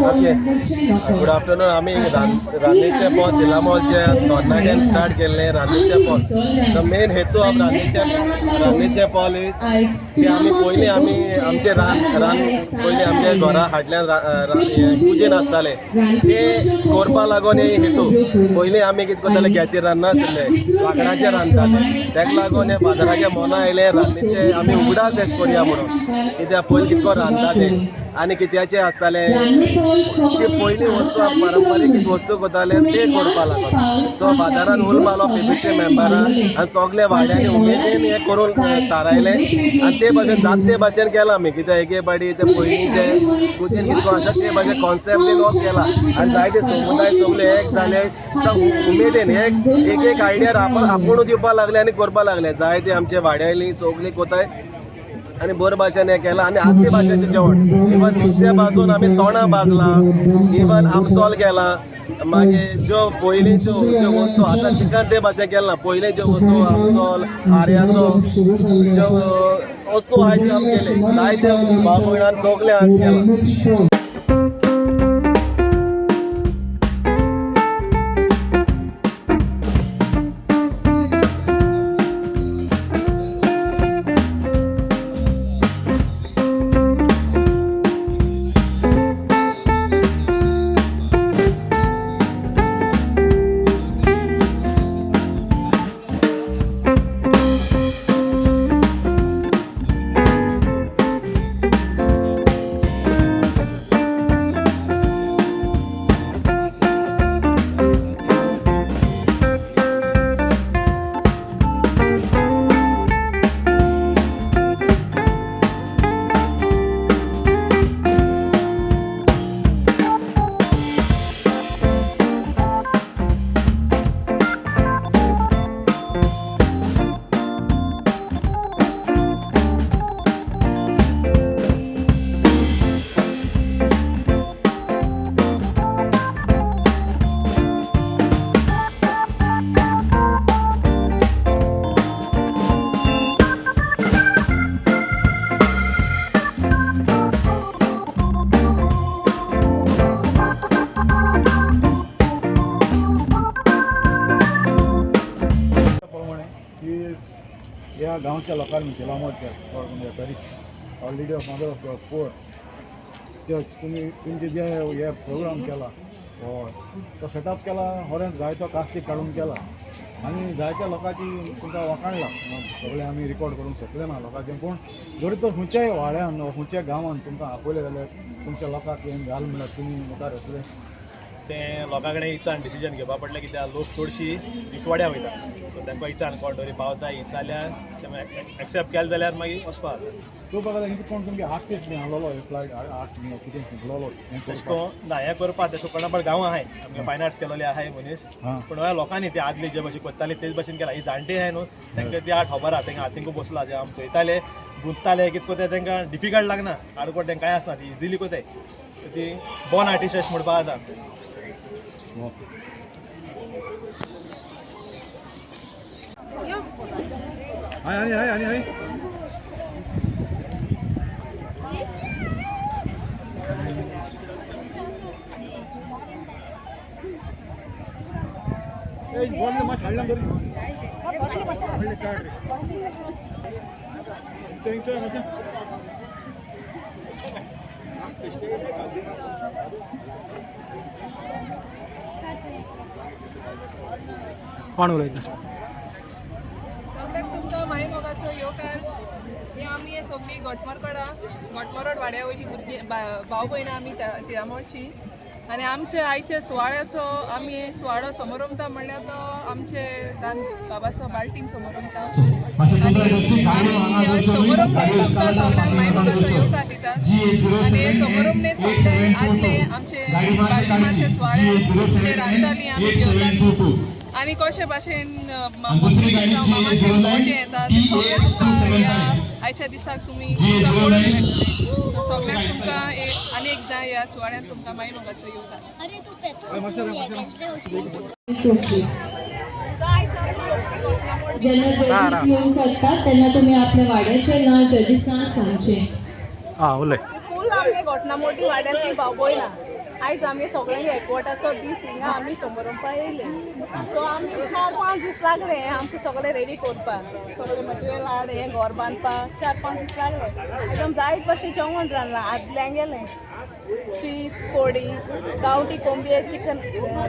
Okay, good afternoon. आमी रांदणीचें poll तिलामोलचे तरणाट्यान start केल्लें रांदणीचें poll. The main हेतू ऑफ रांदणीचें पोल is की आमी पयलीं आमी आमचें रान रान पयलीं आमच्या घरा हाडल्यान पुजेन आसतालें तें करपा लागून हे हेतू. पयलीं आमी कितें करताले, गॅसीर रांदनाशिल्ले, लांकडाचेर रांदताले. ताका लागून हे फादराच्या मना आयलें रांदणीचें आमी उगडास तेश करया म्हणून, कित्याक पयलीं कितको रांदता तें आनी कित्याचें आसतालें ती पयलीं वस्तू पारंपारीक वस्तू करताले ते करपा लागून. सो फादरान उलो मारलो पीपीसी मेंबरान आनी सगळे वाड्यांनी उमेदीन हें करून थारायलें आनी ते भाशेन जात ते भाशेन केलां आमी. कित्याक एके पाटी ते पयलींचे कुजीन कितको आसा ते भाशेन कॉन्सेप्ट बीन हो केला आनी जायते समुदाय सगळे एक जाले, उमेदीन एक एक एक आयडिया आपूण दिवपा लागले आनी करपा लागले. जायते आमचे वाड्याली सगळीं कोताय आनी बरे भाशेन हें केलां. आनी आदले भाशेचें जेवण, इवन नुस्तें भाजून आमी तोणां भाजलां, इवन आमसोल केलां. मागीर ज्यो पयलींच्यो ज्यो वस्तू आतां चिकन ते भाशेन केलां, पयलीं ज्यो वस्तू आमसोल आर्याचो ज्यो वस्तू आहाय त्यो आमी केले. जायते भाव भयणान सगळें आमी केलां. प्रमाणे की ह्या गांवच्या लोकांनी तिलामोलच्या parish, Our Lady of Mother of Poor Church, तुमी तुमचे जे हे प्रोग्राम केला हो तो सेटअप केला, खरेंच जायतो कास्तीक काडून केला आनी जायत्या लोकांची तुमकां वखाणला. सगळें आमी रिकॉर्ड करूंक शकले ना लोकांचें, पूण जरी तर खंयच्याय वाड्यान वा खंयच्याय गांवान तुमकां आपयलें जाल्यार तुमच्या लोकांक हें घाल म्हणल्यार तुमी मुखार येतले? तें लोकां कडेन इचान डिसिजन घेवपा पडलें, कित्याक लोक चडशी दिसवाड्या वयता. सो तांकां इचान कोण तरी पावता, इचाल्यार एक्सेप्ट केलें जाल्यार मागीर वचपा जाता. चोवपाक जाल्यार कोण तुमगे आर्टिस्ट बी आहलोलो, फ्लायट आर्ट बी कितें शिकलोलो हें तशें करपाक? करून ना हें करपा तशें कोणा पण गांवां आहाय आमगे फायन आर्ट्स केलोले आहाय मनीस. पूण हय, लोकांनी ते आदले जे भशेन करताले तेच भशेन केला. ही जाणटे आहाय न्हू, तांकां ती आर्ट खबर आहा. तांकां हातींकू बसला, जे आमी चोयताले गुंतताले कितें कोताय, तांकां डिफिकल्ट लागना, हार्ड तांकां कांय आसना, ती इजिली कोताय. ती बॉर्न आर्टिस्ट अशें म्हणपाक जाता. ओके. हाय आनी हाय आनी हाय. ए बोलले मातशें हाडल्या तरी व्हडलें कार्ड रे. चोय चोय मातशें. कोण उलयता? सगळ्याक तुमकां माई मोगाचो येवकार. ही आमी हे सगळीं घोटमरकडा घोटमरोड वाड्या वयली भुरगीं, भाव भयणां आमी तिरामोळची आनी आमचे आयच्या सुवाळ्याचो आमी हे सुवाळो समोरमता म्हणल्यार तो आमचे दान बाबाचो बाल्टींग समोरमता आनी आमी हे समोरमने तुमकां सगळ्यांक माई मोगाचो येवकार दितात. आनी हे समोरमने सगळे आदले आमचे बाल्टिमाचे सुवाळे जे रांदतालीं, आमी जेवतालीं आनी कशे भाशेन मम्मीचे जावं मामाचे भोंवचे येता ते सगळें तुमकां ह्या आयच्या दिसाक तुमी तुमकां पळोवंक मेळटलें. सो सगळ्यांक तुमकां आनी एकदां ह्या सुवाळ्यांत तुमकां माई मोगाचो येवकार. अरे तू पेपर तुमची जेन्ना जजीस येवंक शकतात तेन्ना तुमी आपल्या वाड्याचें नांव जजीसांक सांगचें. आं, उलय. फूल आमगे घटना मोठी वाड्यांतली भाव भयणां. आयज आमी सगळ्यांक एकवटाचो दीस हिंगा आमी समारंभा येयले. सो आमी 4-5 दीस लागले हें आमकां सगळें रेडी करपाक, सगळें मटेरियल हाड, हें घर बांदपाक 4-5 दीस लागले. आयज आमी जायत भाशेन जेवण रांदलां आदल्यांक गेलें, शीत, कोडी, गांवठी कोंबये चिकन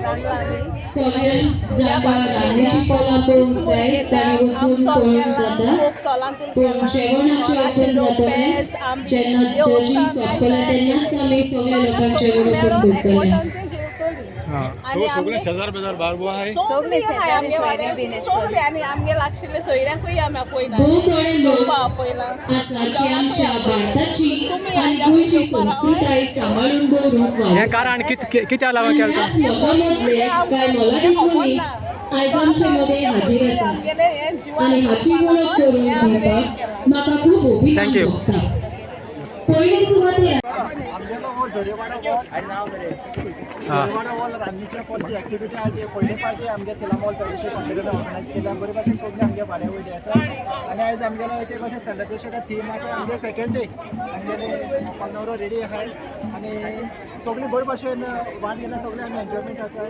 रांदलां आमी. सगळ्यांक जाका रांदणीची पोलां पळोवंक जाय तांणी वचून पळोवंक जाता, पूण जेवणाचें ओपन जातलें जेन्ना चर्चींग सोंपतलें तेन्नाच आमी सगळ्या लोकांक जेवण ओपन करतले. सगळे शेजार बेजार बारबो आहाय. सगळे सगळे आनी आमगे लागशिल्ले सोयऱ्यांकूय आमी आपयना, भोव थोडे लोक आपयला. आसा जे आमच्या भारताची आनी गोंयची संस्कृताय सांबाळून दवरूंक हें वावुरतात. कारण कित्याक लागून केलें ह्याच लोकां मदले कांय मोलादीक मनीस आयज आमचे मदें हाजीर आसात आमगेले हें जिवाक आनी हाची वळख करून दिवपाक म्हाका खूब अभिमान Thank you. भोगता. पयले सुवातेर आमगेलो हो झोरेवाडो वॉल, झोरेवाडो वॉल रांदनीच्या पोलची एक्टिविटी आहा जी पयले पावटी आमगे तिलामोल पॅरिश कॉन्ट्रेक्टान ऑर्गनायज केल्या. बरे भाशेन सगळे आमगे वाड्या वयले आसा आनी आयज आमगेलो एक अशें सेलिब्रेशन थीम आसा. आमगे सेकंड डे आमगेले पंदरो रेडी आहाय आनी सगळी बरे भाशेन वाट गेल्या, सगळें आमी एन्जॉयमेंट आसा.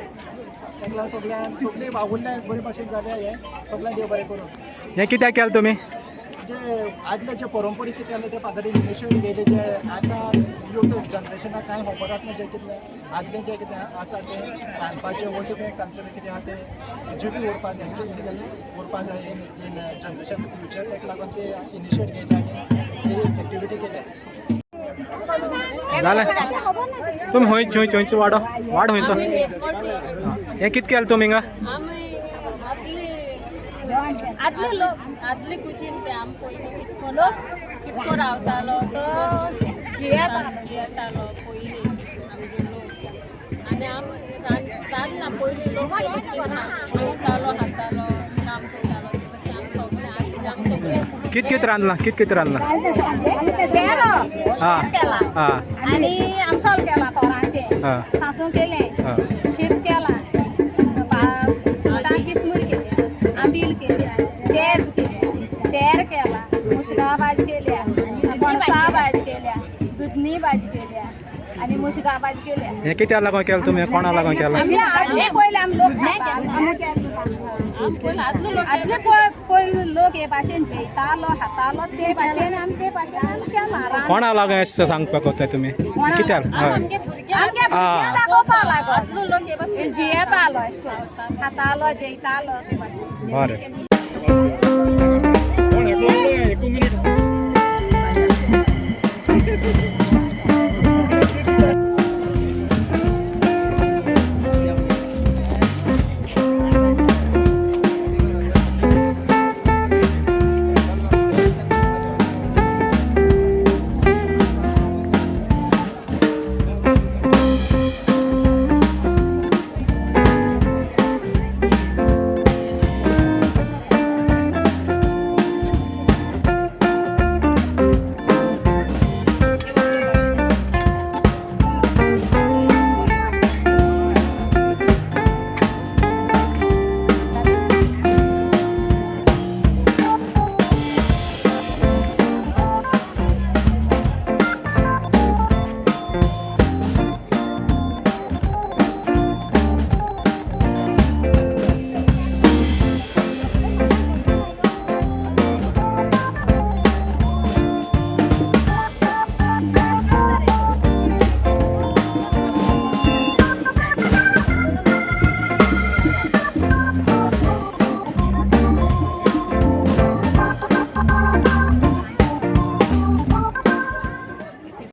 ताका लागून सगळ्यांक सगळीं वावुरल्या बरे भाशेन जालें हें. सगळ्यांक देव बरें करूं. हें कित्याक केलें तुमी? जे आदले जे परंपरीक कितें आसलें ते फादरीन इनिशिएट केले, जे आतां युथ जनरेशनाक कांय खबर आसना, जें कितें आदलें जें कितें आसा तें रांदपाचें वो कितें कल्चर कितें आहा तें जिवीत उरपा जाय, उरपा जाय इन जनरेशन फ्युचर. ताका लागून ते इनिशिएट केले आनी ते एक्टिविटी केल्या. जालें. तुमी खंयच खंयच खंयचो वाडो वाडो खंयचो? हें कितें केलें तुमी हिंगा? आमी आपली आदले लोक आदले कुजीन ते आमी पयलीं कितको लोक कितको रावतालो तो जियेतालो पयलीं आमगे लोक. आनी आमी रांदना पयलीं लोक ते भशेन रावतालो, खातालो, काम करतालो ते भशेन आमी सगळें आतां आमी सगळें. कित कित रांदलां, कित कित रांदलां? हां हां. आनी आमसोल केला तोरांचें, हां सासू केलें, हां, शीत केलां, सुंगटां किसमूर केल्या, आंबील केल्या, पेज केल्या, तेर केला, मुसगा भाजी केल्या, पणसा भाजी केल्या, दुदनी भाजी केल्या आनी मुसगा भाजी केल्या. हें कित्याक लागून केलें तुमी? कोणा लागून केलां? आमी आदले पयले आमी लोक आदलो लोक आदले पयले लोक हे भाशेन जेयतालो खातालो ते भाशेन आमी ते भाशेन आमी केलां. कोणा लागून हें सांगपाक वताय तुमी? कित्याक? हय. आमगे भुरग्यांक आमगे भुरग्यांक दाखोवपा लागो आदलो लोक हे भशेन जियेतालो अशें करून खातालो जेयतालो ते भाशेन. बरें. कोण एकलो? एकू मिनीट.